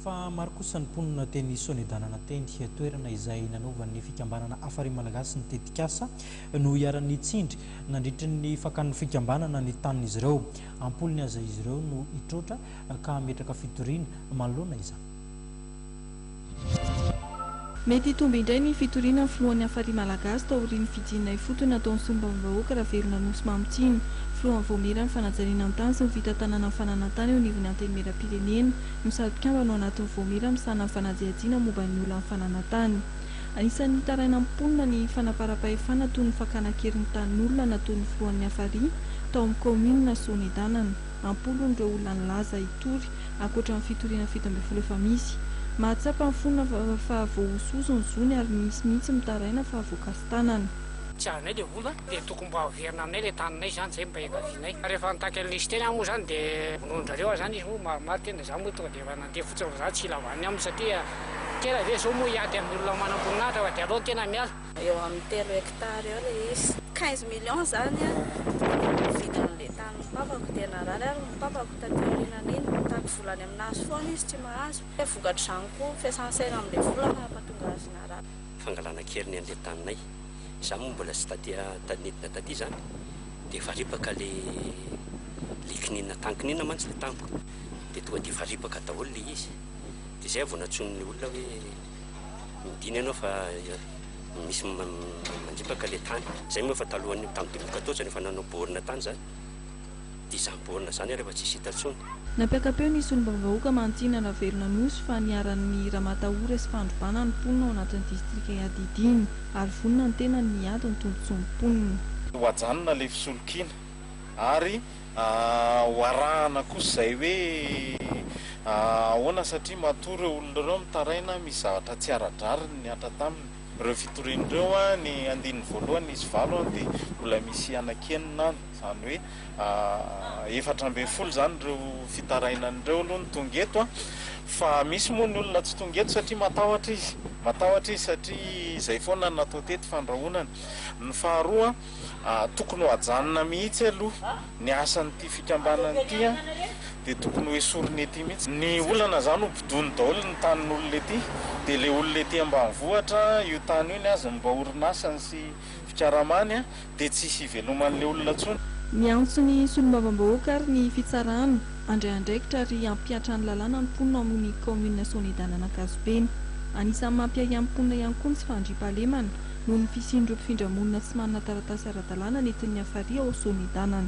Fa maro kosa ny mponina teny Sonedanana teny, toerana izay nanaovan'ny fikambanana Hafari Malagasy ny tetikasa, no iharan'ny tsindry nandritry ny fakan'ny fikambanana ny tanin'izy ireo. Am-polony aza izy ireo no hitroatra ka hametraka fitoriana manoloana izany. Mety hitombo indray ny fitoriana ny filohan'ny Hafari Malagasy taorian'ny fidinana ifotony nataon'ny solombavambahoaka Ravelonanosy Mamitiana, filohan'ny Vaomieran'ny fanajariana ny tany sy ny fitantanana ny fananan-tany eo anivon'ny Antenimierampirenena, no sady mpikambana ao anatin'ny Vaomiera misahana ny fanadihadiana momba ny olan'ny fananan-tany. Anisan'ny nitarainan'ny mponina ny fanaparam-pahefana toy ny fakana an-keriny tanin'olona nataon'ny filohan'ny Hafari tao amin'ny kaominina Sonedanana. Am-polony ireo olona nilaza hitory ankoatra ny fitoriana 17 efa misy. Mahatsapa ny mponina fa voahosohoso ny zony ary misy mihitsy mitaraina fa voakasi-tanana. Tsy azonay le vola de tokony mba averina aminay le taninay zany zay mba iangavianay. Rehefa nitaky an'le izy teny aho moa zany de vonoin-drareo aho zany izy moa maromaro teny de za moa tonga de efa nandeha fotsiny fa za tsy hila vaniny aminy satria tena ve zao moa hiady amin'ny olona manamboninahitra fa de aleo ny tena miala. Eo amin'ny telo hectares eo ilay izy. Quinze millions izany ny vidin'ilay tanin'ny papako dia narary ary ny papako taty aorianan'iny. Mitaky vola any aminazy foana izy tsy mahazo. Vokatr'izany koa ny fiasan'ny saina amin'ilay vola nahatonga azy narary. Fangalana an-keriny an'ilay taninay. Izaho moa mbola tsy taty nidina taty izany dia efa ripaka ilay ilay kininina tany kininina mantsy ilay taniko dia tonga dia efa ripaka daholo ilay izy. Dia izay vao nantsoin'ny olona hoe midina ianao fa misy mandripaka ilay tany. Izay moa efa talohan'ny tamin'ny 2014 no efa nanao borne tany izany. Dia izany borne izany ary efa tsisy hita intsony. Nampiaka-peo ny solombavambahoaka Mantiana Ravelonanosy fa niharan'ny ramatahora sy fandrobana ny mponina ao anatin'ny distrika iadidiany ary vonona ny tenany ny hiady ny tombontsoan'ny mponina. Ho ajanona ilay fisolokiana ary Ho arahana kosa izay hoe ahoana satria matoa ireo olona ireo mitaraina misy zavatra tsy ara-drariny nihatra taminy. Ireo fitoriana ireo, ny andininy voalohany nisy valo dia mbola misy anankienina any, izany hoe 14 izany ireo fitarainana ireo aloha no tonga eto. Fa misy moa ny olona tsy tonga eto satria matahotra izy, matahotra izy satria izay foana no natao teto fandrahonana. Ny faharoa, Tokony ho ajanona mihitsy aloha ny asan'ity fikambanana ity dia tokony ho esorina ety mihitsy. Ny olana zany ho bodoiny daholo ny tanin'olona ety dia ilay olona ety ambanivohitra io tany io ny azy no mba orinasany sy fikaramany dia tsy hisy hiveloman'ilay olona intsony. Miantso ny solombavambahoaka ary ny fitsarana handray andraikitra ary hampihatra ny lalàna ny mponina ao amin'ny kaominina Soanidana an'Ankazobena. Anisan'ny mampiahiahy ny mponina ihany koa ny tsy fandriampahalemana. noho ny fisian'ireo mpifindra monina tsy manana taratasy ara-dalàna nentin'ny Hafari ao Soanidànana.